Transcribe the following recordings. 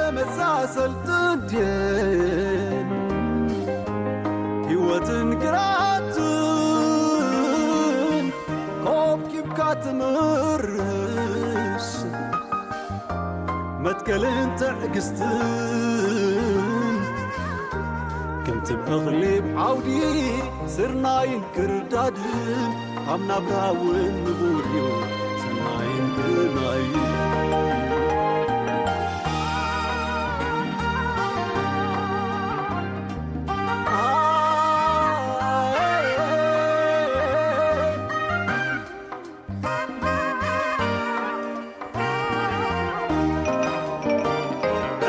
ተመሳሰልትን ድየን ህይወትን ግራትን ኮብኪብካ ትምርሽ መትከልን ትዕግስትን ከምቲ እኽሊ ኣብ ዓውዲ ስርናይን ክርዳድን ኣብ ናብራ እውን ንቡር እዩ ሰናይን ግርማይን።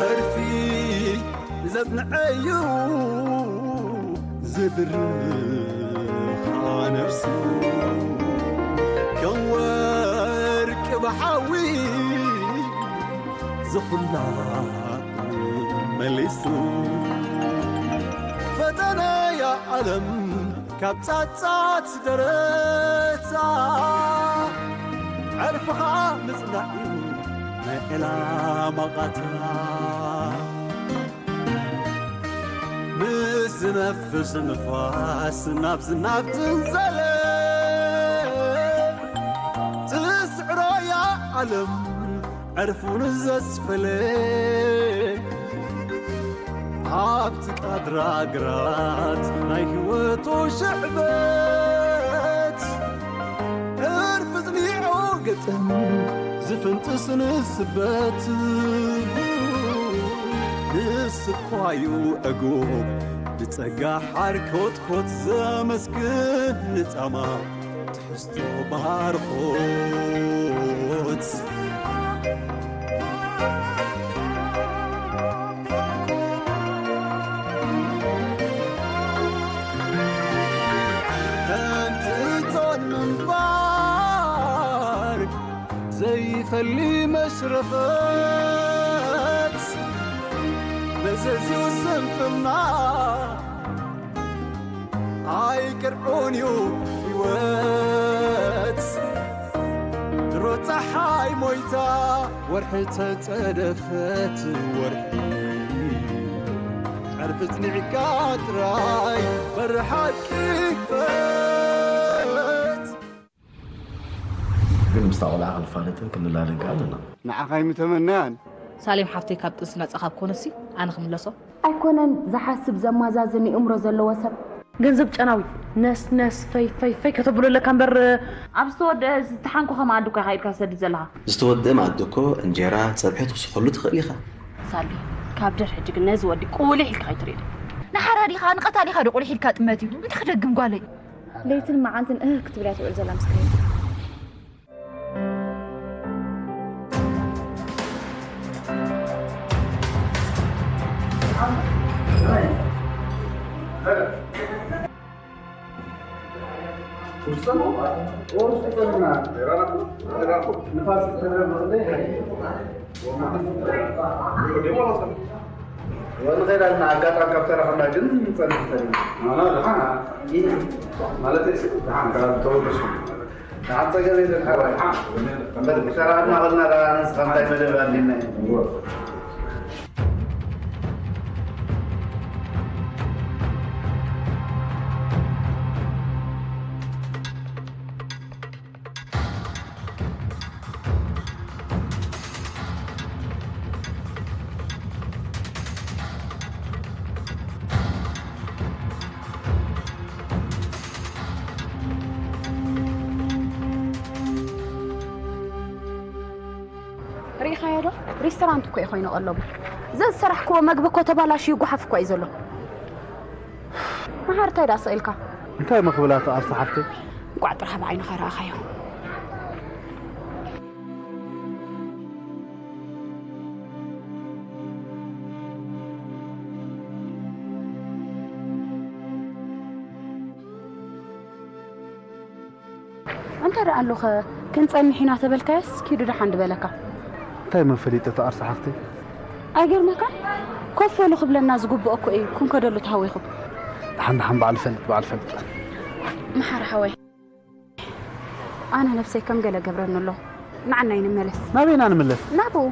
ዕርፊ ዘጽንዐዩ ዝድርኻ ነፍሱ ከም ወርቂ ብሓዊ ዝኹላ መሊሱ ፈተነያ ዓለም ካብ ጻጻት ደረታ ዕርፍኻ ምጽናዕ እዩ ናይ ዕላማ ቓታ። ምስ ዝነፍስ ንፋስ ናብ ዝናብ ትንዘለ ትስዕሮ እያ ዓለም ዕርፉን ዘስፈለ ኣብቲ ቃድራ ግራት ናይ ህይወቱ ሽዕበት ዕርፊ ዝኒዑ ገጠም ዝፍንጥስ ንስበት ንስኳዩ ዕጉብ ብጸጋ ሓር ኮትኮት ዘመስግን ንጻማ ትሕዝቶ ባርኾት። ከምቲ እቶን ምንባር ዘይፈሊ መሽረፈት መዘዝዩ ስንፍና ኣይቅርዑን እዩ ህይወት ድሮ ፀሓይ ሞይታ ወርሒ ተፀደፈት ወርሒ ዕርፊ ፅኒዕካ ጥራይ በሪ ሓቂ ክፈት። ግን ምስታ ቆልዓ ክንፋለጥን ክንላለይን ከኣ ኣለና። ንዓኻ ኣይምተመነያን። ሳሌም ሓፍተይ ካብ ጥንሲ ነጻ ካብ ኮነሲ ኣነ ክምለሶ። ኣይኮነን ዝሓስብ ዘማዛዝን ይእምሮ ዘለዎ ሰብ። ገንዘብ ጨናዊ ነስ ነስ ፈይ ፈይ ፈይ ከተብሎ ኣለካ እምበር። ኣብ ዝተወደአ ዝተሓንኮኸ መኣዲ እኮ ኢኻ ኢድካ ትሰድድ ዘለኻ። ዝተወደአ መኣዲ እኮ እንጀራ፣ ጸብሒ ትውስኸሉ ትኽእል ኢኻ። ሳሊ ካብ ደር ሕጂ ግን ነዚ ወዲ ቁሊሕ ኢልካ ከይትርእዮ። ንሓራዲኻ ንቐታሊኻ ዶ ቁሊሕ ኢልካ ጥመት እዩ? እንታይ ክደግም ጓለይ? ለይትን መዓልትን እህ ክትብል እያ ትውዕል ዘላ ምስክነይ። ንኸይድ ኣለና ኣጋጣሚ ካብ ተረኽብና ግን ንጸንሕ እንተልና ማለት ደሓን ካብ ተወደሱ ደሓን ጸገም የለን ሓራይ እምበር ብሸራና ኸልና ደኣ ንስኻ እንታይ መደብ ኣሊና ሪኢኻዮ ዶ? ሪስቶራንት እኮ እዩ ኮይኑ ቀለቡ። ዘዝሰራሕክዎ መግቢ እኮ ተባላሽዩ ጓሓፍ እኮ እዩ ዘሎ። መሓር እንታይ ደኣ ስቕ ኢልካ? እንታይ መኽብላ እታ ኣርሲ ሓፍተይ? እንቋዕ ጥራህ ብዓይንኻ ረኣኻዮ። እንታይ ደኣ ኣሎኸ ክንጸንሕ ኢና ተበልካዮስ ኪዱ ደሓን ድበለካ። እንታይ መን ፈሊጡ እታ ኣርሲ ሓፍተይ? ኣይገርመካን? ኮፍ በሉ ክብለና ዝግብኦ እኮ እዩ ክንከደሉ ተሃዊኹ። ደሓን ደሓን በዓል ፈልጥ በዓል ፈልጥ። መሓሪ ሓወይ ኣነ ነብሰይ ከም ገለ ገብረኒ ኣሎ። ንዓና ይንመለስ። ናበይ ኢና ንምለስ? ናብኡ።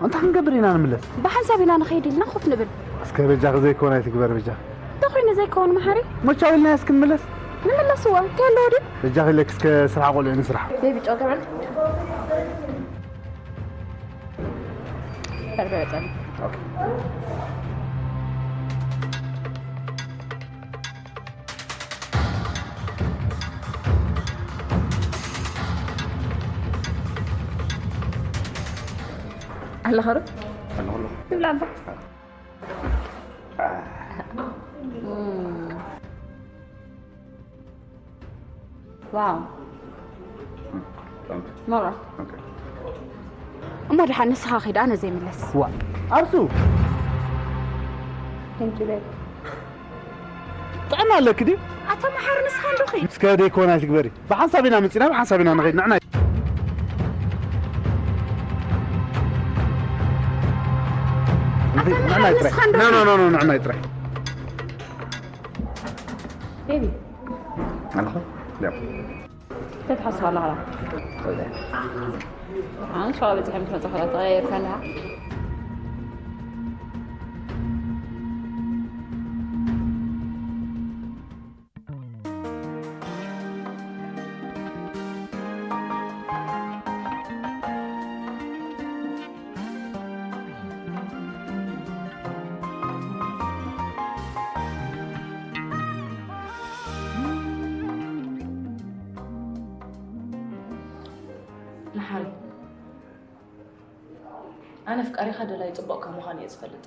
እንታይ ክንገብር ኢና ንምለስ? ብሓንሳብ ኢና ንኸይድ ኢልና ኮፍ ንብል። እስከ በጃኺ ዘይኮን ኣይትግበር በጃ። እንተኾይኑ ዘይከውን መሓሪ። መቻው ኢልና እስኪ ንምለስ? ንምለስ እዋ። እንታይ ኣለዎ ድዩ? በጃኺ ኢለኪ እስከ ስራሕ ቆልዑ ንስራሕ። ቤቢ ጨው ገብረል። በርበረ ጸኒ። ኣለኸ ዶ? ኣለኹ ኣለኹ። ይብላ እምበር። ዋው። መራ። እሞ ድሓን ንስኻ ኺድ፣ ኣነ ዘይምለስ። ዋ ኣብሱ Thank you, babe. ጥዕና ኣለኪ ድዩ? ኣታ መሓር፣ ንስኻ እንዶ ኺድ። እስከ ደይኮን ኣይትግበሪ። ብሓንሳብ ኢና መፂና፣ ብሓንሳብ ኢና ንኸይድ። ንዕና ንዕና ጥራይ። ኖ ኖ ኖ ኖ፣ ንዕና ጥራይ። ቤቢ፣ ኣለኹ። ያው እንታይ ትሓስብ ኣለኻ? ኣነ ሸዋ በፂሐ ምስ መፅእ ከላ ተቐያየርካ ኣለኻ። መሓሪ፣ ኣነ ኣፍቃሪኻ ደላይ ጽቡቕካ ምዃን እየ ዝፈልጥ።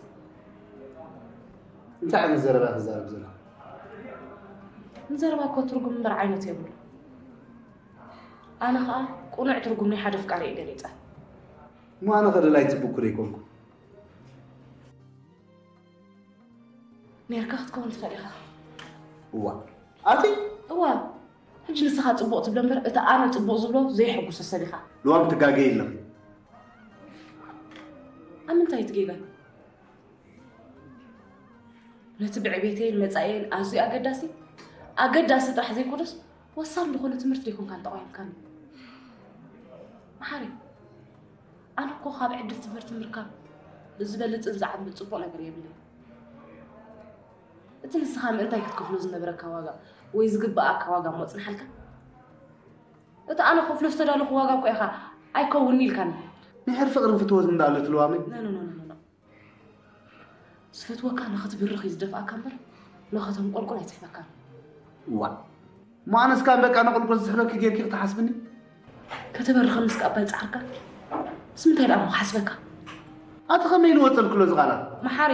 እንታይ ዓይነት ዘረባ ክዛረብ ዘለኹ? ንዘረባ እኮ ትርጉም እምበር ዓይነት የብሉ። ኣነ ኸኣ ቁኑዕ ትርጉም ናይ ሓደ ኣፍቃሪ እየ ገሊጸ። እሞ ኣነ ከ ደላይ ጽቡቕ ኩደ ይኮንኩ? ኔርካ ክትከውን ትኽእል ኢኻ። እዋ ኣቲ እዋ፣ ሕጂ ንስኻ ጽቡቕ ትብሎ እምበር እቲ ኣነ ጽቡቕ ዝብሎ ዘይሕጉሶ ሰብ ኢኻ። ልዋም ትጋገ የለኺ። ኣብ ምንታይ ትጌጋ? ነቲ ብዕቤተይን መጻኢየን ኣዝዩ ኣገዳሲ ኣገዳሲ ጥራሕ ዘይኮነስ ወሳኒ ዝኾነ ትምህርቲ ዘይኮንካን ተቓዊምካኒ። መሓሪ፣ ኣነ እኮ ካብ ዕድል ትምህርቲ ምርካብ ዝበልጽን ዝዓብን ጽቡቕ ነገር የብለይ። እቲ ንስኻ ምእንታይ ክትከፍሎ ዝነበረካ ዋጋ ወይ ዝግብኣካ ዋጋ እሞ ጽንሓልካ? እቲ ኣነ ከፍሎ ዝተዳለኹ ዋጋ እኮ ኢኻ ኣይከውንን ኢልካኒ። ምሕር ፍቕርን ፍትወትን እንዳለት ልዋመይ። ኖ ኖ ኖ ኖ ኖ። ዝፈትወካ ንኽትብርኽ እዩ ዝደፍኣካ እምበር ንኸተንቆልቁል ኣይጽሕፈካን። ዋ እሞ ኣነስ ካብ በቃ ነቆልቆል ዝስሕበኪ ጌርኪ ክትሓስብኒ? ከተበርኸኒ እስከ ኣባይ ጻዕርካ። ምስ ምንታይ ደኣ እሞ ክሓስበካ? ኣቲ ከመይ ኢሉ ወጸልክሎ እዚ ቃላት? መሓሪ፣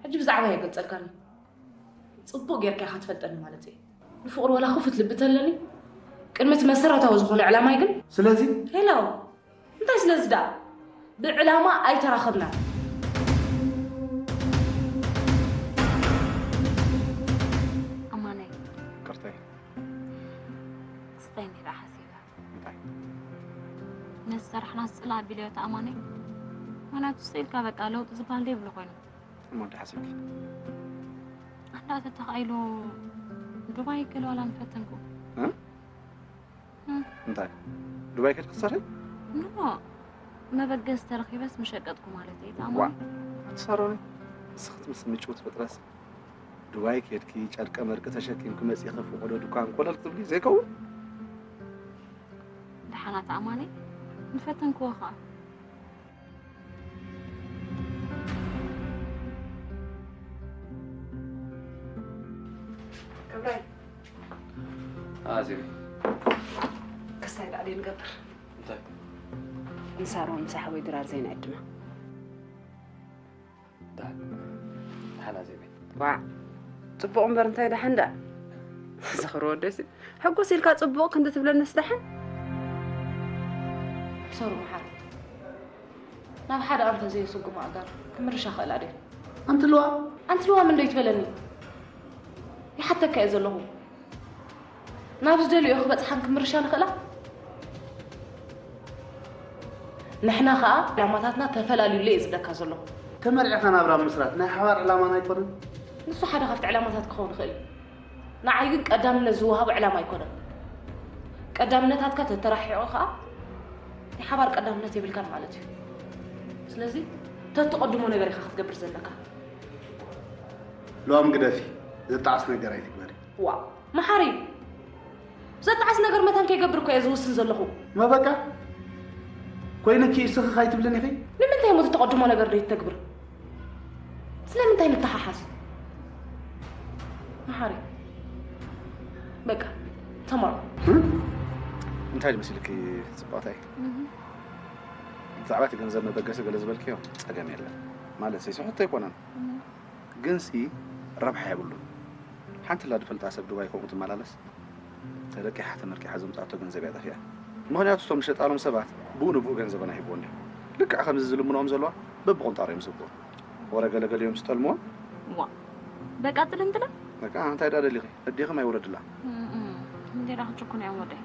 ሕጂ ብዛዕባ የገልጸልካኒ። ጽቡቕ ጌርካ ኢኻ ትፈልጠኒ ማለት እየ። ንፍቕሪ ወላ ክፉት ልቢ ተለኒ፣ ቅድሚ እቲ መሰረታዊ ዝኾነ ዕላማይ ግን ስለዚ ሄሎ እንታይ ስለዚ ደኣ? ብዕላማ ኣይተራኸብናን። ኣማነይ ቅርተይ ክስተይ እንዲዳ ሓሲበ እንታይ ነዚ ሰራሕና ዝፅላእ ኣቢለዮ እቲ ኣማነይ ምክንያቱ ስኢልካ በቃ ለውጢ ዝበሃል ዘይብሉ ኮይኑ እሞ እንታይ ሓሲብኪ ኣንዳ ተተኻኢሉ ዱባይ ክልዋላ ንፈተንኩ እንታይ ዱባይ ከድኪ ትሰርሒ ኖ መበገስ ተረኺበስ ምሸቀጥኩ ማለት እዩ ዋ ተኣማኒ ትሳሮኒ ንስኺ ትምስ ምጭውቲ ፍጥረስ ዱባይ ከድኪ ጨርቀ መርቂ ተሸኪምኪ መፂኺ ፍቆዶ ድኳን ኮለል ክትብሊ ዘይከውን ደሓና ተኣማኒ ንፈተንክዎ ከዓ ክብረይ ኣዚቢ ክስታይ ዳዕሊ ንገብር እንታይ ንሳሮን ምስ ሓወይ ድራር ዘይንዕድማ ደሓን ደሓን ኣዜበይ ዋዕ ጽቡቕ እምበር እንታይ ደሓን ደኣ ዝኽሪ ወደሲ ሕጉስ ኢልካ ጽቡቕ ክንዲ ትብለንስ ደሓን ሰሩ መሓር ናብ ሓደ ኣንፈት ዘየስጉሙ ኣጋር ክምርሻ ክእል ኣደ ኣንትልዋ ኣንትልዋ ምን ዶ ይትበለኒ ይሓተካ እየ ዘለኹ ናብ ዝደልዮ ክበጽሓን ክምርሻ ንኽእላ ንሕና ኸኣ ዕላማታትና ተፈላልዩለ እየ ዝብለካ ዘለኹ ተመርዒኻ ናብራ ምስራት ናይ ሓባር ዕላማና ኣይኮነን ንሱ ሓደ ካብቲ ዕላማታት ክኸውን ይኽእል እዩ ንዓይ ግን ቀዳምነት ዝወሃቦ ዕላማ ኣይኮነን ቀዳምነታትካ ተተራሒቑ ከኣ ናይ ሓባር ቀዳምነት የብልካን ማለት እዩ። ስለዚ ተትቐድሞ ነገር ኢኻ ክትገብር ዘለካ። ሎም ግደፊ፣ ዘጣዕስ ነገር ኣይትግበሪ። ዋ መሓሪ፣ ዘጣዕስ ነገር መታን ከይገብር እኮ እየ ዝውስን ዘለኹ። መበቃ ኮይነኪ እስኺ ካይትብልን ኢኺ። ንምንታይ እሞ ተቐድሞ ነገር ደይትተግብር? ስለምንታይ ንተሓሓዝ? መሓሪ፣ በቃ ተማሩ። እንታይ ዝመስልኪ ጽባቕታይ? ብዛዕባ እቲ ገንዘብ መበገሲ ገለ ዝበልክዮ ጸገም የለን። ማለት ሲ ስሕቶ ኣይኮነን። ግንሲ ረብሓ የብሉን። ሓንቲ ላ ድፈልጣ ሰብ ዱባይ ከምኡ ትመላለስ ተለቂሓ ተመርቂሓ ዘምፃቶ ገንዘብ እያ ጠፊኣ። ምኽንያቱ እቶም ዝሸጣሎም ሰባት ብኡ ንብኡ ገንዘበና ሂብዎ እንዲዮም። ልክዕ ከምዚ ዝልምንኦም ዘለዋ በብቁንጣሮ እዮም ዝህብዎም። ወረ ገለገሊኦም ዝጠልምዎም። ዋ በቃ ጥልም ጥልም። በቃ እንታይ ደኣ ደሊኺ? ኣዴኺ ማይ ውረድላ። እንዴ ዳ ክጭኩን እዮም ወደይ።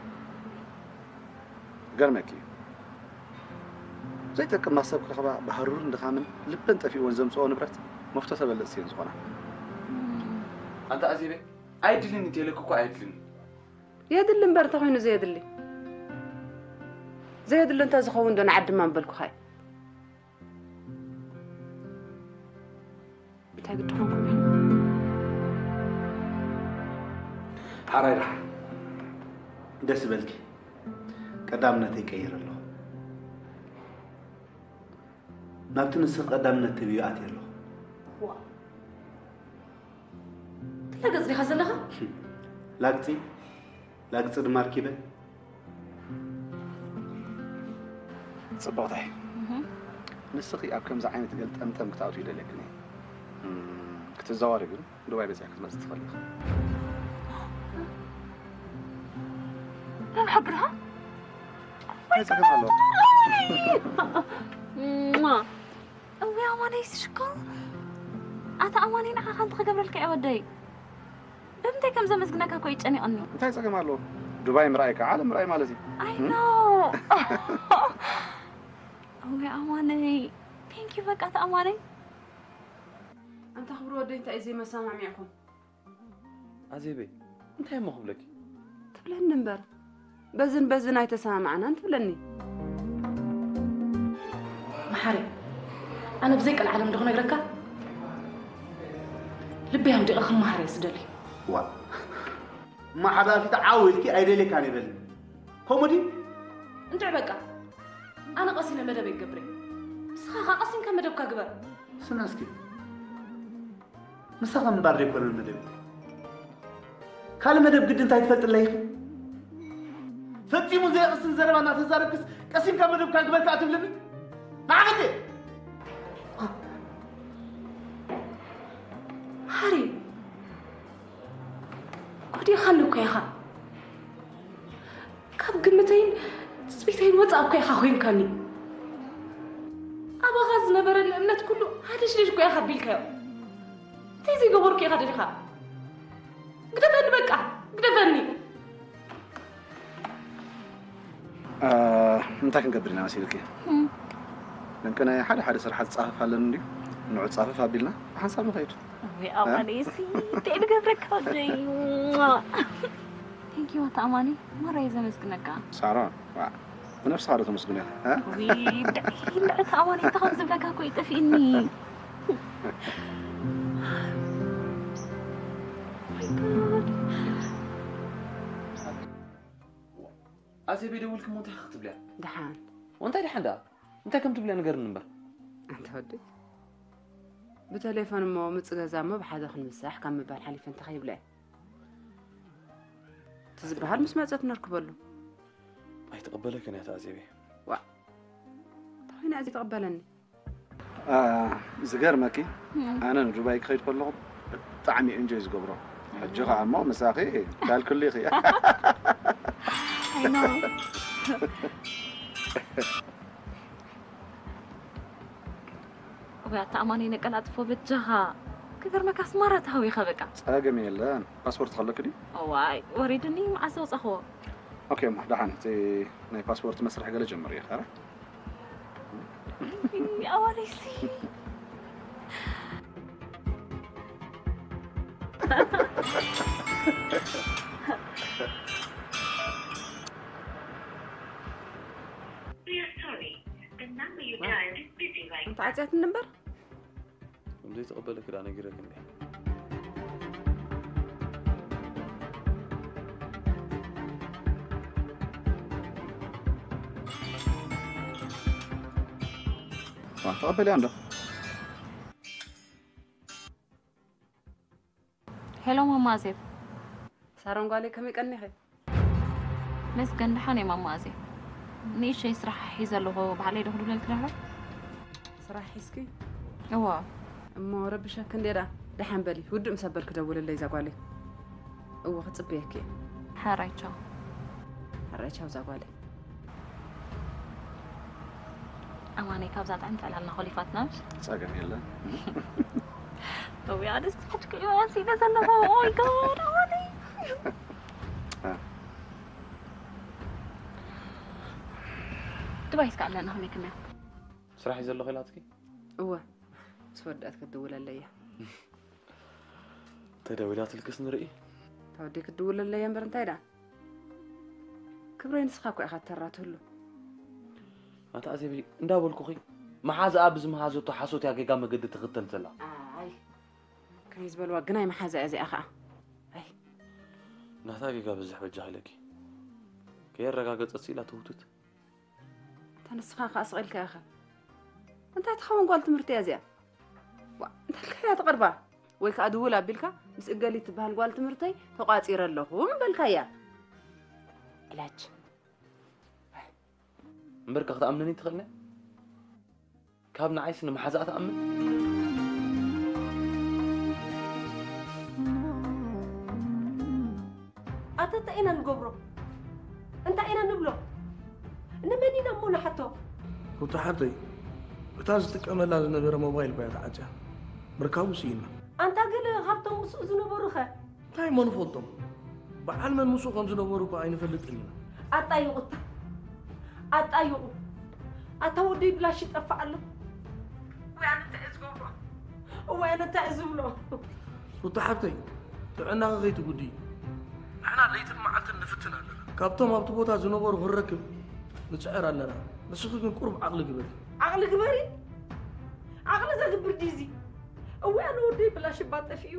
ገርመኪ እዩ። ዘይጠቅማ ሰብ ክረኽባ ብሃሩርን ድኻምን ልበን ጠፊእወን ዘምፅኦ ንብረት መፍቶ ተበለፅቲ እየን ዝኾና። ኣንታ ኣዜበይ ኣየድልን እንተይለኪ እኮ ኣየድልን እዩ። የድሊ እምበር እንተኾይኑ ዘየድሊ ዘየድሊ እንተዝኸውን ዶ ንዓድማ ምበልኩኻ እዩ። እንታይ ግዲ ኾንኩም? ሓራይ ደሓን ደስ ዝበልኪ ቀዳምነተይ ቀይረ ኣለኹ። ናብቲ ንስኺ ቀዳምነት ትህብዮ ኣትየ ኣለኹ። ትላገጽ ዲኻ ዘለኻ? ላግጺ ላግጺ ድማ ኣርኪበ። ጽብቕተይ፣ ንስኺ ኣብ ከምዚ ዓይነት ገልጠምጠም ክትኣትዊ ይደልየክን እየ። ክትዘዋወሪ ግን ዱባይ በጺሐ ክትመጽእ ትኽእሊ ኢኺ። መን ሓብርሃ? እንታይ ጸገም ኣለዎ? እዋ ኣማነይ ሽኮር ኣታ ኣማነይ ንዓኻ ሓንቲ ክገብረልካ እየ ወደይ ብምንታይ ከም ዘመስግነካ እኮ ይጨኒቕኒ እንታይ ጸገም ኣለዎ ዱባይ ምርኣይ ከዓ ዓለም ምርኣይ ማለት እዩ ኣይ ኖ ወይ ኣማነይ ቴንኪ በቃ ኣታ ኣማነይ ኣንታ ክብሪ ወደይ እንታይ እዩ ዘይመሰማሚዕኩም ኣዜበይ እንታይ እሞ ክብለኪ ትብለኒ እምበር በዝን በዝን ኣይተሰማማዕናን ትብለኒ መሓሪ ኣነ ብዘይ ቀልዓለም ዶ ክነግረካ ልበይ ኣውዲቐ ክመሃር እየ ዝደሊ ዋ እማ ሓላፊት ዓው ኢልኪ ኣይደልየካን ይበልኒ ከምኡ ድዩ እንድዕ በቃ ኣነ ቀሲነ መደበይ ክገብር እየ ንስኻ ኸ ቀሲንካ መደብካ ግበር ስና እስኪ ምሳኻ ምንባር ዘይኮነን መደብ ካልእ መደብ ግዲ እንታይ ትፈልጥለይ ኢኺ ፈጺሙ ዘየቕስን ዘረባ እናተዛረብክስ ቀሲንካ መደብካ ግበርካ ትብልኒ ንዓበደ ሃሪ ኮዲኻኒ እኮ ኢኻ ካብ ግምተይን ትጽቢተይን ወጻእ እኮ ኢኻ ኮይንካኒ ኣባኻ ዝነበረኒ እምነት ኩሉ ሃደሽደሽ እኮ ኢኻ ኣቢልካዮ እንታይ ዘይገበርኩ ኢኻ ደሊኻ ግደፈኒ በቃ ግደፈኒ እንታይ ክንገብር ኢና መሲልኪ ንቅነ ሓደ ሓደ ስራሓት ፃፍፍ ኣለኒ እንዲዩ ንዑ ፃፍፍ ኣቢልና ብሓንሳብ ንኸይድ ወይ ኣማኔሲ እንታይ ልገብረካ ወደይ ቴንኪዩ ኣታ ኣማኒ ማራ እየ ዘመስግነካ ሳሮን ብነብስኻ ዶ ተመስግን ኢኻ ብድዕቲ ኣማኒ እንታይ ከም ዝብለካ እኮ ይጠፊእኒ ኣዜብ የደውልኪ እሞ እንታይ ክትብልያ ደሓን እንታይ ደሓን ደኣ እንታይ ከም ትብልያ ንገርኒ እምበር ኣንታ ወዲ ብተሌፎን እሞ ምጽ ገዛ እሞ ብሓደ ክንምሳሕ ካብ ምባል ሓሊፈ እንታይ ከይብለ እቲ ዝበሃል ምስ መጸት ነርክበሉ ኣይትቐበለክን እያ ኣዜበይ ዋ እንታይ ኮይና እዚ ትቕበለኒ ዝገርመኪ ኣነ ንዱባይ ክኸይድ ከለኹ ብጣዕሚ እንጆይ ዝገብሮ ሕጂ ከዓ እሞ ምሳኺ ካልክሉ ኢኺ ወይ ኣታ ኣማኒ ነቀላጥፎ በጃኻ ክገርመካ ኣስማራ ተሃዊኸ በቃ ጸገም የለን ፓስፖርት ከለክ ድዩ ዋይ ወሪድኒ መዓስ ዘውፃኽዎ ኦኬ እሞ ደሓን እቲ ናይ ፓስፖርት መስርሕ ገለ ጀምር እየ ኸረ ኣዋሪሲ ተዓጽያትኒ እምበር። ከም ዘይተቐበለኪ ደኣ ነጊረኪ እንዲየ። ተቐበልያ እንዶ። ሄሎ ማማ ኣዜብ። ሳሮን ጓለይ ከመይ ቀኒኺ? መስገን ደሓን እየ ማማ ኣዜብ። ንእሸይ ስራሕ ሒዘ ኣለኹ፣ ባዕለይ ዶ ክድውለልኪ ደሕሪ? ስራሕ ሒዝኪ? እዋ። እሞ ረብሸኪ እንዴ ደኣ? ደሓን በሊ፣ ውድእ ምስ ኣበልኪ ደውልለይ እዛ ጓለይ። እወ ክጽበየኪ እየ። ሓራይ ቻው። ሓራይ ቻው እዛ ጓለይ። ኣማነይ ካብዛ ጥዕምቲ ዕላልና ኮሊፋትና ምሽ? ጸገም የለን። እውይ ኣነስ ትሓጅ ክልዋን ስኢነ ዘለኹ። ኦይ ጋድ ኣማነይ። ድባይ እስከ ኣለና ከመይ ክና? ስራሕ እዩ ዘለኹ ኢላትኪ? እወ ምስ ወዳት ክትድውለለይ እያ። ተደዊላትልክስ ንርኢ። ተወደይ ክትድውለለይ እያ እምበር እንታይ ደኣ? ክብረይ ንስኻ እኮ ኢኻ ተራ ትህሉ። ኣታ ኣዜበይ እንዳበልኩኺ መሓዛኣ ብዝመሃዘቶ ሓሶት እያ ጌጋ መገዲ ትኽተል ዘላ። ኣይ ከመይ ዝበልዋ ግናይ መሓዛ እያ እዚኣ ኸዓ። ኣይ ናታ ጌጋ በዝሕ በጃ ኢለኪ። ከየረጋገጸት ኢላ ትውትት። እታ ንስኻ ኸዓ ስቕ ኢልካ ኢኻ። እንታይ ትኸውን ጓል ትምህርቲ እያ እዚኣ? ዋ እንታይ ኢልካ እያ ትቐርባ? ወይ ከዓ ድውል ኣቢልካ ምስ እገሊት ትበሃል ጓል ትምህርተይ ተቋጺረ ኣለኹ ምበልካያ። ዕላጅ። እምበርካ ክትኣምነኒ ትኽእልኒ? ካብ ንዓይስ ንመሓዛኣ ትኣምን? ኣታ እንታይ ኢና ንገብሮ? እንታይ ኢና ንብሎ? ንመን ኢና እሞ ንሓቶ? ሩታ ሓተይ እታ ዝጥቀመላ ዝነበረ ሞባይል እኳ እያ ተዓፅያ ምርካቡ ስኢና። ኣንታ ገለ ካብቶም ምስኡ ዝነበሩ ኸ? እንታይ እሞ ንፈልጦም? በዓል መን ምስኡ ከም ዝነበሩ እኳ ኣይንፈልጥን ኢና። ኣጣይቑ እታ ኣጣይቑ ኣታ ወደይ ብላሽ ይጠፍእ ኣሎ። ወይ ኣነ እንታይ እየ ዝገብሮ? እዋይ ኣነ እንታይ እየ ዝብሎ? ሩታ ሓብተይ ጥዕናኺ ከይትጉድኢ ንሕና ለይትን መዓልትን ንፍትን ኣለና። ካብቶም ኣብቲ ቦታ ዝነበሩ ክንረክብ ንፅዕር ኣለና። ንስኺ ግን ቁሩብ ዓቕሊ ግበሪ። ዓቕሊ ግበሪ? ዓቕሊ ዘግብር ድዩ እዚ? እዋይ ኣነ ወደይ ብላሽ እባ ጠፊኡ።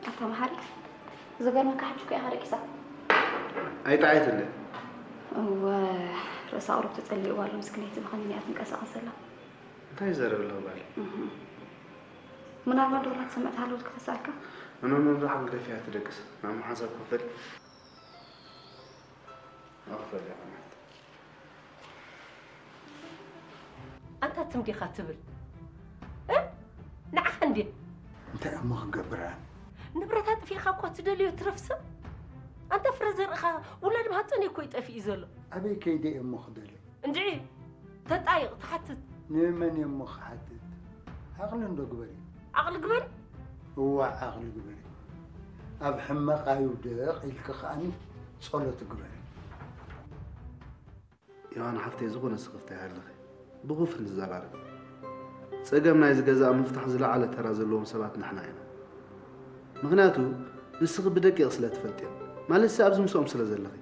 ኣታ መሓሪ፣ ዝገርመካ ሕጂ እኮ ኢኻ ደቂሳ። ኣይጠዓየትለይ። እወ፣ ርእሳ ቁሩብ ተጸሊእዋ ኣሎ ምስክነይቲ፣ ብኸመይ እያ ትንቀሳቐስ ዘላ? እንታይ ይዛረብ ኣለኹ ጓል? ምናልባት ዶላ ትሰምዕ ትሃለወት ከተሳእልካ? ምናልባት ብሓንግደፍ እያ ትደቅስ። ናብ መሓዛ ክፈል። ኣኽፈል እያ ማለት። ኣንታ ትም ዲኻ ትብል? እ? ንዓኻ እንዴ? እንታይ እሞ ክገብር ኣነ? ንብረት ኣጥፊእኻ እኳ ትደልዮ ትረፍ ሰብ? ኣንታ ፍረ ዘርእኻ ውላድ ማህፀነይ እኮ እዩ ጠፊኡ ዘሎ። ኣበይ ከይደ እየ እሞ ክደልዮ? እንድዒ ተጣይቕ ትሓትት። ንመን እየ እሞ ክሓትት? ዓቕሊ እንዶ ግበሪ። ዓቕሊ ግበሪ? እዋ ዓቕሊ ግበሪ። ኣብ ሕመቕ ኣይውደቕ ኢልኪ ከኣኒ ጸሎት ግበሪ። ዮሃና ሓፍተይ ዝኾነ ስኽፍታ ይሃልኺ። ብኹፍ ንዘራረብ። ጸገም ናይዚ ገዛ ኣብ ምፍታሕ ዝለዓለ ተራ ዘለዎም ሰባት ንሕና ኢና። ምኽንያቱ ንስኺ ብደቂቕ ስለ ትፈልጥዮ። ማለትሲ ኣብዚ ምስኦም ስለ ዘለኺ።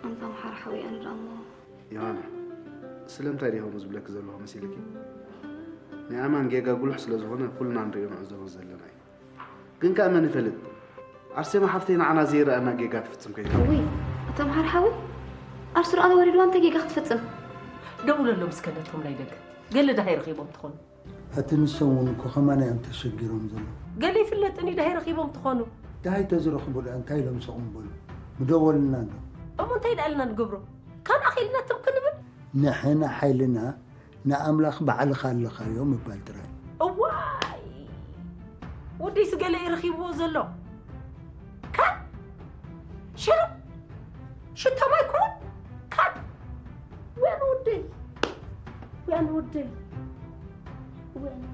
ኣንታ ኣምሓራ ሓወይ ኣነ ደኣ እሞ። ዮሃና ስለምንታይ ድየ ከምኡ ዝብለኪ ዘለኹ መሲልኪ? ናይ ኣማን ጌጋ ጉሉሕ ስለ ዝኾነ ኩልና ንሪኦ ንዕዘቦ ዘለና እዩ። ግን ከኣ መን ይፈልጥ? ኣርሴማ ሓፍተይ ንዓና ዘይረኣና ጌጋ ትፍጽም ከይትኸውን። ውይ ኣታ ኣምሓራ ሓወይ ኣርሱ ደኣ ወሪድዋ እንታይ ጌጋ ክትፍጽም? ደውለሎም እስከ ነቶም ናይ ደገ ገለ ደሃይ ረኺቦም ትኾኑ። ኣቲ ንሶም እውን እኮ ከማና እዮም ተሸጊሮም ዘለዉ። ገለ ይፍለጥን እዩ ደሃይ ረኺቦም ትኾኑ። ደሃይ ተዝረኽቡ ደኣ እንታይ ኢሎም ስቕ ምበሉ ምደወሉልና እንዶ። እሞ እንታይ ደኣ ኢልና ንገብሮ? ካብ ኣኺልና ትም ክንብል? ንሕና ሓይልና ንኣምላኽ ባዕልኻ ኣለኻዮ ምባል ጥራይ። እዋይ ወደይሲ ገለ እዩ ረኺብዎ ዘሎ። ካብ ሽሮ ሽቶ ማይ ክውን ካብ ወያን ወደይ ወያን ወደይ ወያን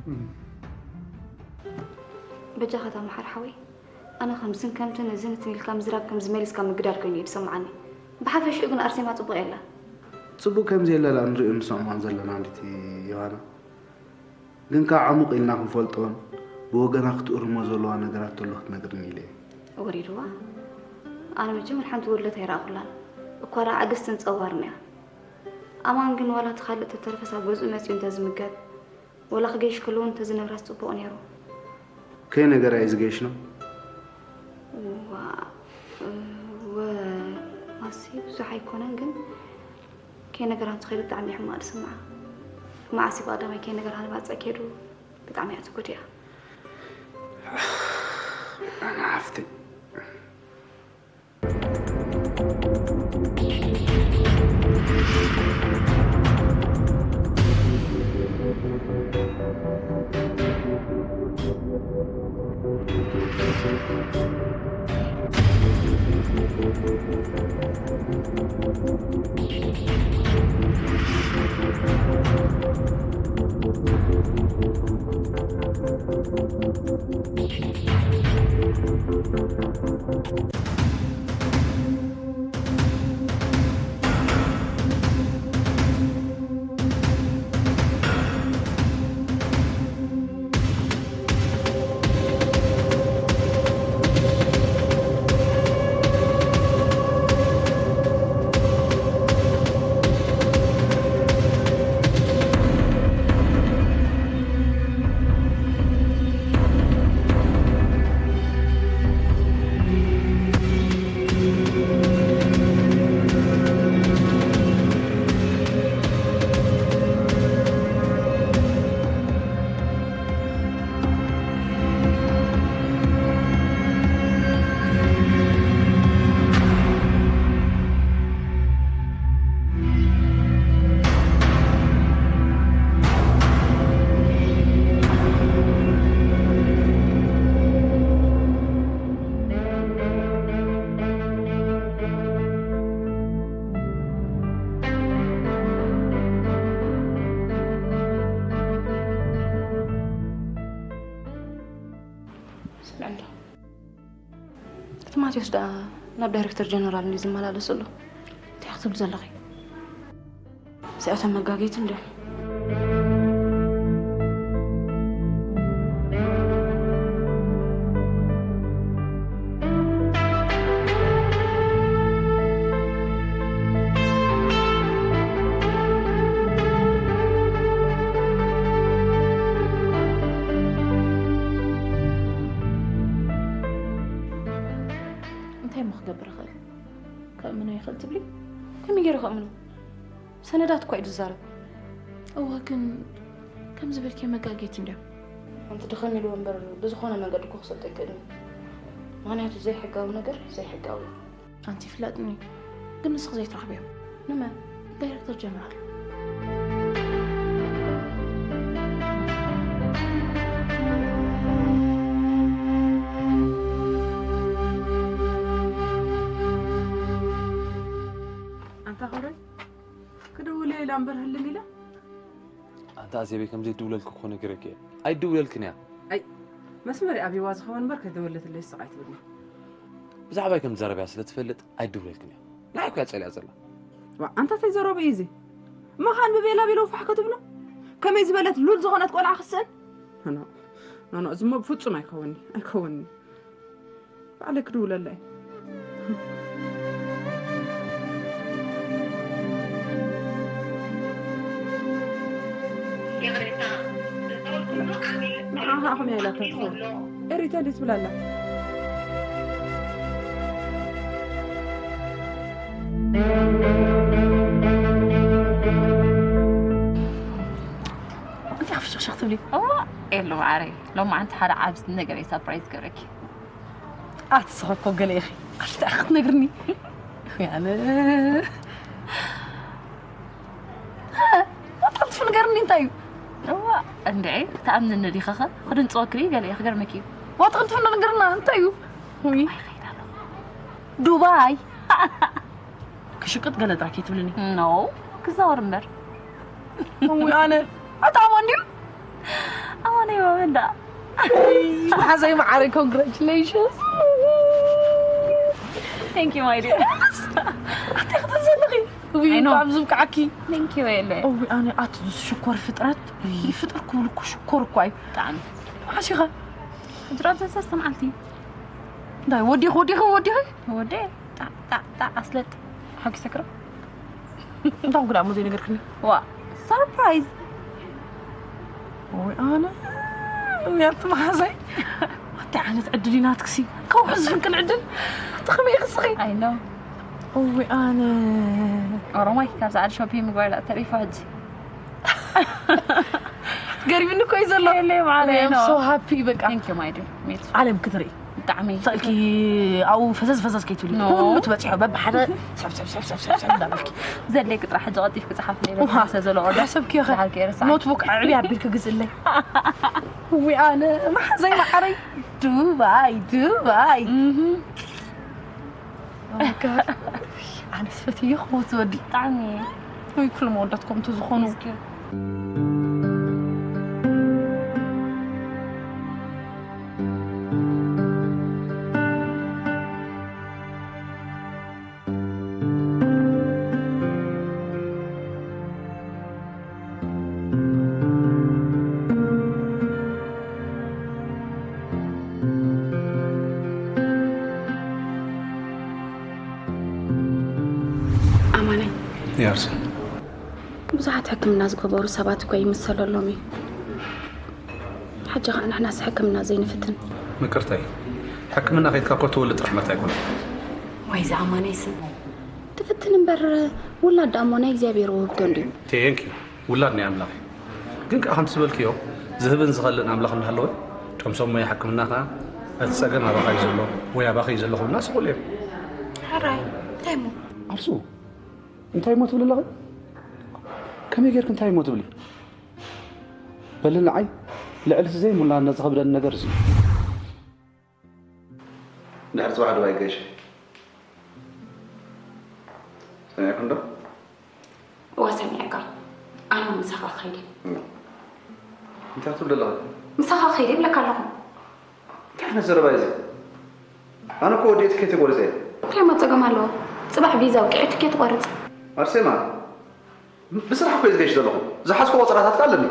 በጃኻ እታ መሓር ሓወይ ኣነ ከምዝን ከምትን እዝን እትን ኢልካ ምዝራብ ከምዝመሊስካ ምግዳል ኮይኑ እዩ ዝሰምዓኒ። ብሓፈሽኡ ግን ኣርሴማ ጽቡቕ የላ። ጽቡቕ ከምዘየላ ደኣ ንርእዮን ንሰምዖን ዘለና እንዲቲ ዮሃና። ግን ካብ ዓሙቕ ኢልና ክንፈልጦን ብወገና ክትእርሞ ዘለዋ ነገራት ተሎ ክትነግርኒ ኢለ እየ። ወሪድዋ ኣነ መቸም ሓንቲ ወለት ኣይረኣኹላን። እኳ ደኣ ኣግስትን ጸዋርን እያ። ኣማን ግን ዋላ እቲ ካልእ ተተርፈስ ኣብ ገዝኡ መጺኡ እንተዝምገብ ወላ ክገይሽ ከለዎ እንተዝነብረስ ጽቡቕ ነይሩ። ከይ ነገር ኣይ ዝገይሽ ነው። ዋ ወ ማሲ ብዙሕ ኣይኮነን ግን ከይ ነገር ኣንተ ከይ ብጣዕሚ ሕማቕ ዝስምዓ። መዓስ እዩ ቀዳማይ ከይ ነገር ሃልባፀ ከይዱ ብጣዕሚ እያ ትጎድኣ። ኣነ ሓፍተይ እቲ ማቴዎስ ደኣ ናብ ዳይረክተር ጀነራል እንዲ ዝመላለስ ኣሎ። እንታይ ክትብል ዘለኺ? እዚኣቶም መጋገይቲ እንድዮም። እንታይ እሞ ክገብር እኽእል? ከእምኖ ይኽእል ትብሊ? ከመይ ገይረ ከእምኖ? ሰነዳት እኳ እዩ ዝዛረብ። እወ ግን ከም ዝበልኪ መጋጌት እንድዮም። ኣንቲ ድኸም ኢልዎ እምበር ብዝኾነ መንገዲ እኮ ክሰልጦ ይክእል እዩ። ምኽንያቱ ዘይሕጋዊ ነገር ዘይሕጋዊ እዩ። ኣንቲ ይፍለጥኒ ግን ንስኺ ዘይትረኽብዮም። ንመን? ዳይረክተር ጀነራል። ኣንታ ኾረይ ክድውል እየ ኢላ እምበር ህልም ኢላ። ኣንታ ኣዜበይ ከም ዘይድውለልኪ እኮ ነጊረኪ እየ። ኣይድውለልክን እያ። ኣይ መስመር ኣብዋ ዝኸውን እምበር ከይደወለትለይ ስቕ ኣይትብልኒ። ብዛዕባይ ከም ዝዛረብ እያ ስለ ትፈልጥ ኣይድውለልክን እያ። ንዓይ እኮ እያ ጸሊኣ ዘላ። ዋ ኣንታ እንታይ ዘረባ እዩ እዚ? እሞ ኸኣ ንብቤላ ቤሎ ፋሕ ከትብሎ? ከመይ ዝበለት ሉል ዝኾነት ቆልዓ ክስእን? ኖ ኖ ኖ እዚ እሞ ብፍጹም ኣይከውንኒ ኣይከውንኒ። ባዕለይ ክድውለላ እየ። ንዓኻ ከመይ ኢላታ ትኸውን? ኤሪታ ድዩ ትብል ኣላ? እንታይ ፍሽኽሽኽ ትብሊ? እዋ ኤሉ ማዓረይ ሎማዓንቲ ሓደ ዓብዪ ነገር እየ ሳፕራይዝ ገብረኪ። ኣቲ ስኸ እኮ ገለ ኢኺ ኣሽታ ክትነግርኒ። ያለ ኣጥንቱ ንገርኒ እንታይ እዩ? እዋ እንድዒ ክትኣምንኒ ዲኸኸ ክድንፅወኪ ገለ እዩ ክገርመኪ እዩ። ዋጥንቱ ንገርና እንታይ እዩ? ውይ ዱባይ ክሽቅጥ ገለ ጥራይ ከይትብልኒ። ኖ ክዛወር እምበር። እውይ ኣነ ኣታ ኣማን ድዩ? ኣማን ኣይወበን ደኣ። መሓዘይ መዓረይ congratulations። Thank you my dear። ኣታ ክትዘለኺ ውይ I know. ብጣዕሚ ዝብቅዓኪ። Thank you የለ እዊ ኣነ ኣቲ ዝሽኮር ፍጥረት እይ፣ ፍጥር ክብል እኮ ሽኮር እኮ እዩ። ብጣዕሚ ሓሲኻ ሕጅራት ዘሳስተ መዓልቲ እንታይ ወዲኺ ወዲኺ ወዲኺ ወደ ጣዕ ጣዕ ጣዕ ኣስለጥ ሓኪሰክሮ እንታይ ጉዳ ሞ ዘይነገርክኒ? ዋ ሰርፕራይዝ እዊ ኣነ እዊ ኣቲ መሓዛይ ኣቲ ዓይነት ዕድል ይናትክሲ ከውሒ ዝፍንቅል ዕድል ኣቲ ከመይ ክስኺ I know እዊ ኣነ ኦሮማይ ካብዚ ዓዲ ሾፒንግ ምግባር ዳ ተሪፎ ሕጂ ገሪብኒ እኮ እዩ ዘሎ የለ ማለት I'm ነው so happy በቃ Thank you my dear me too ዓለም ክትርኢ ብጣዕሚ ሰልኪ ኣብኡ ፈዘዝ ፈዘዝ ከይትብሊ No. ኩሉ ትበፂሖ በብሓደ ሰብ ሰብ ሰብ ሰብ ሰብ ሰብ እንዳበልኪ ዘድለይ ጥራሕ ሕጂ ቀልጢፍ ክፅሓፍ ውሃ። ዘለ ኦርደር ሓሰብኪ ኢኸ ዝሓልከ ርሳ ኖትቡክ ዕዕቢ ኣቢልኪ ግዝእለይ እዊ ኣነ መሓዘይ መዓረይ ዱባይ ዱባይ ኣነ ስፈትዮ ክሞት ዝወዲ ብጣዕሚ ወይ ኩሎም ኣወዳት ከምቱ ዝኾኑ ኣማነይ ያርስ ብዙሓት ሕክምና ዝገበሩ ሰባት እኮ ይምሰለሎም እዩ። ሕጂ ከዓ ንሕናስ ሕክምና ዘይንፍትን ምቅርተይ ሕክምና ከይድካ እኮ ትወልድ ጥራሕ መታ ኣይኮነ ወይ ዝኣማነይ ስም ትፍትን እምበር ውላድ ዳሞ ናይ እግዚኣብሔር ውህብቶ እንድዩ። ቴንክ ዩ ውላድ ናይ ኣምላኽ እዩ። ግን ከዓ ከምቲ ዝበልክዮ ዝህብን ዝኸልእን ኣምላኽ እናሃለወ ቶም ሰብ ሞያ ሕክምና ከዓ እቲ ፀገም ኣባኻ እዩ ዘሎ ወይ ኣባኺ እዩ ዘሎ ክብልና ስቑል እዮም። ሕራይ እንታይ እሞ ኣርሱ እንታይ እሞ ትብል ኣለኺ? ከመይ ጌርክ እንታይ እሞ ትብሊ? በሊ ንዓይ ልዕሊ እቲ ዘይሙላና ዝኸብደኒ ነገር እዚ እዩ። ድሕሪ ፅባሕ ዶ ኣይገሽ ሰሚዕኩም ዶ? እወ ሰሚዐካ ኣነ ምሳኻ ከይደ እንታይ ክትብል ኣለኺ? ምሳኻ ከይደ ይብለካ ኣለኹ። እንታይ ዓይነት ዘረባ እዩ እዚ? ኣነ እኮ ወዲኤ ትኬት ቆሪፀ እየ። እንታይ ሞ ፀገም ኣለዎ? ፅባሕ ቪዛ ኣውቂዐ ትኬት ቆርፅ። ኣርሴማ ብስራሕ እኮ እየ ዝገይሽ ዘለኹ። ዝሓዝኩ ቆፀራታት ከ ኣለኒ።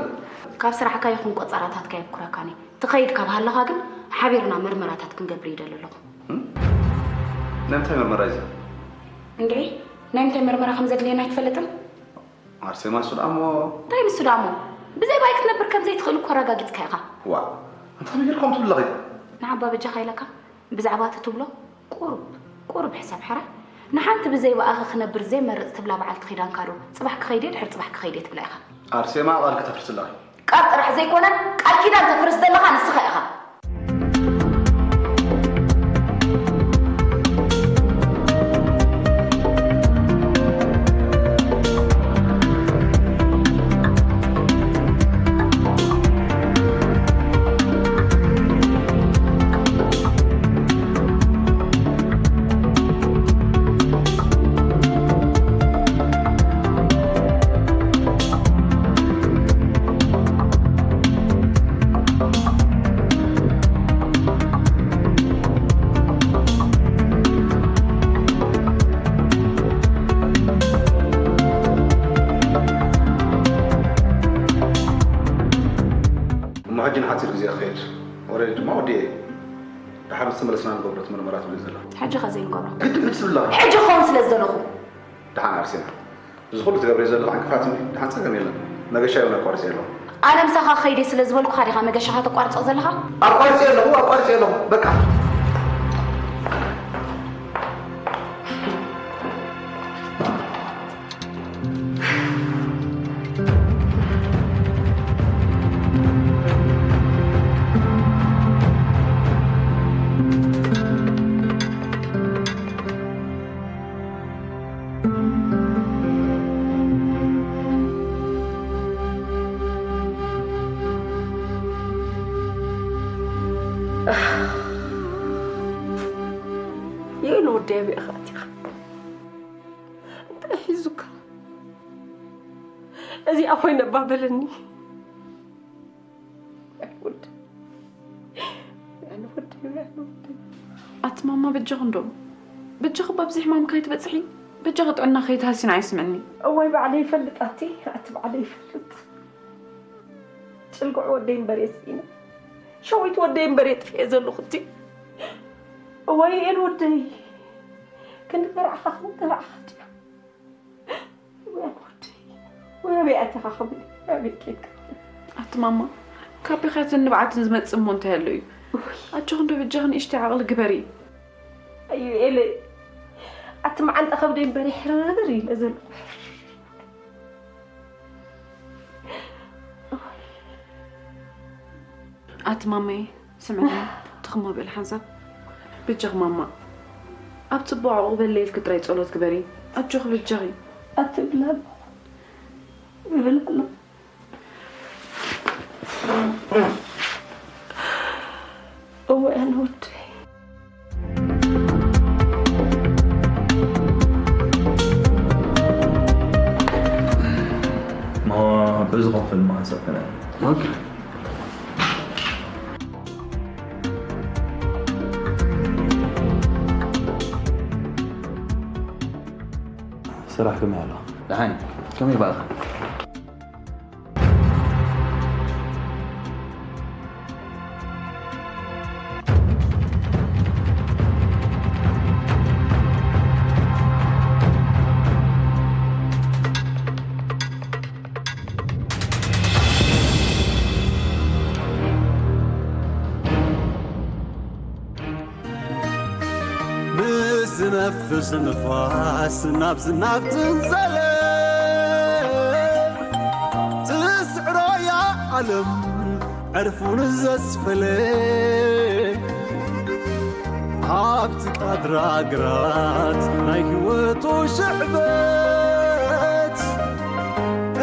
ካብ ስራሕካ ይኹን ቆፀራታትካ የብኩረካን እየ። ትኸይድ ካብ ሃለኻ ግን ሓቢርና መርመራታት ክንገብር ይደሊ ኣለኹ። ናይ ምንታይ መርመራ እዩ እዚ? እንድዒ ናይ ምንታይ መርመራ ከም ዘድልየና ኣይትፈልጥን? ኣርሴማ እሱ ደኣ እሞ እንታይ ንሱ ደኣ እሞ ብዘይ ባይ ክትነብር ከም ዘይትኽእል እኮ ኣረጋጊፅካ ኢኻ። ዋ እንታይ ነገር ከም ትብለኺ? ንዓባ በጃኻ ኢለካ ብዛዕባ እቲ ትብሎ ቁሩብ ቁሩብ ሕሰብ ሕራይ። ንሓንቲ ብዘይ ብኣኺ ክነብር ዘይመርፅ ትብላ በዓልቲ ኺዳንካ ዶ ፅባሕ ክኸይድ እየ ድሕሪ ፅባሕ ክኸይድ እየ ትብላ ኢኻ? ኣርሴማ ቃልኪ ተፍርሲ ኣለኺ። ቃል ጥራሕ ዘይኮነ ቃል ኪዳን ተፍርስ ዘለኻ ንስኻ ኢኻ። እሞ ሕጂ ንሓፂር ግዜ ክኸይድ ኦረዲ ድማ ወዲኤ እየ። ድሓር ዝተመለስና ንገብሮ እቲ መርመራ ትብሊ ዘለኺ። ሕጂ ከ ዘይንገብሮ ግድን ክትብላ ሕጂ ክኸውን ስለ ዝደለኹ ድሓን ኣርሴማ እዚ ኩሉ ትገብሪ ዘለኻ ዕንቅፋት እዩ። ድሓን ፀገም የለን። መገሻ የብለ ኣቋርፂ ኣለኹ። ኣነ ምሳኻ ከይደ ስለ ዝበልኩኻ ዲኻ መገሻኻ ተቋርፆ ዘለኻ? ኣቋርፂ ኣለኹ ኣቋርፂ ኣለኹ በቃ። የሉ ወደይ ኣበይ ኢኻ ኣቲኻ? እንታይ ሒዙካ? እዚኣ ኮይነ እባ በለኒ። ኣቲ ማማ በጃኺ እንዶ በጃኺ እባ ኣብዚ ሕማም ከይትበፅሒ። ብጃኺ ጥዕና ከይትሃስይና ኣይስምዕኒ። እዋይ ባዕለይ ይፈልጥ ኣቲ፣ ኣቲ ባዕለይ ይፈልጥ። ጭልግዕ ወደይ እምበር እየ ስኢነ። ሸዊት ወደይ እምበር እየ ጥፍኤ ዘለኹ እቲ። እዋይ ኤል ወደይ። ክንዲ ተራዕኻ ክንዲ ተራዕኻ ድዩ? እዋይ ወደይ። ወይ ኣበይ ኣቲኻ ክብል፣ ኣበይ ኬድካ? ኣቲ ማማ፣ ካብ ብኽያትን ንብዓትን ዝመጽእ እሞ እንታይ ኣሎ እዩ? ኣጆኺ እንዶ ብጃኺ ንእሽተይ ዓቕሊ ግበሪ። ኣዩ ኤለ፣ ኣቲ መዓንጣ ከብደይ እምበር ሕርር ኢለ ዘለኹ። ኣቲ ማመይ፣ ስምዕኒ፣ ትኽሞ በል ሓንሳብ። ብጃኺ ማማ፣ ኣብ ጽቡቕ ዓቑበለይ ኢልኪ ጥራይ ጸሎት ግበሪ። ኣጆኺ ብጃኺ። ኣቲ ብላ ኣሎ። ይብል ኣሎ። እወ፣ ኣነ ወደይ። ما بزغف المعزة كمان. ኦኬ። ስራሕ ከመይ ኣሎ? ደሓን። ከመይ በኣኻ? ብዝነፍስ ንፋስ ናብ ዝናብ ትንዘለ፣ ትስዕሮ እያ ዓለም ዕርፉን ዘስፈለ። ኣብቲ ቃድራ ግራት ናይ ህይወቱ ሽዕበት፣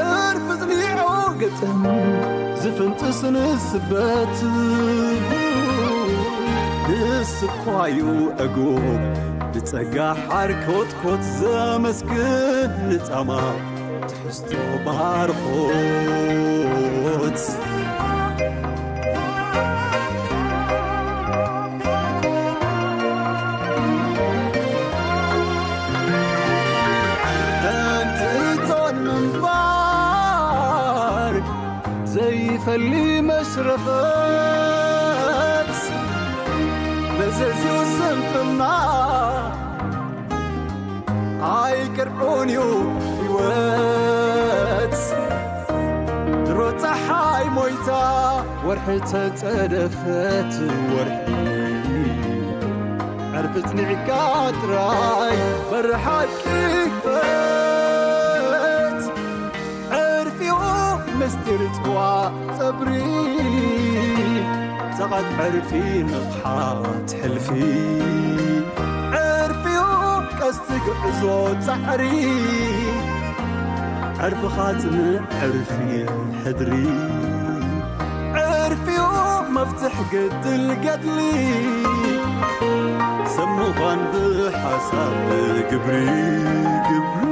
ዕርፊ ጽኒዑ ግጥም ዝፍንጥስ ንስበት። ንሱ እኳ እዩ ዕጉብ ብጸጋ ሓርኮትኮት ዘመስግን ንጻማ ትሕዝቶ ባርኾት። እንትን ምንባር ዘይፈሊ መሽረፈት መዘዝዩ ስንፍና ኣይቅርዑን እዩ ህይወት። ድሮ ፀሓይ ሞይታ ወርሒ ተፀደፈት፣ ወርሒ ዕርፊ ፅኒዕካ ጥራይ በሪ ሓቂ ክፈት። ዕርፊኡ ምስጢር ጽዋ ጸብሪ፣ ጸቓት ዕርፊ ንቕሓት ሕልፊ። ዕርፊኡ ቀስቲ ጉዕዞ ጻዕሪ፣ ዕርፍኻ ጽንዕ ዕርፊ ሕድሪ። ዕርፊኡ መፍትሕ ገድል ገድሊ፣ ሰብ ምዃን ብሓሳብ ግብሪ፣ ግብሪ።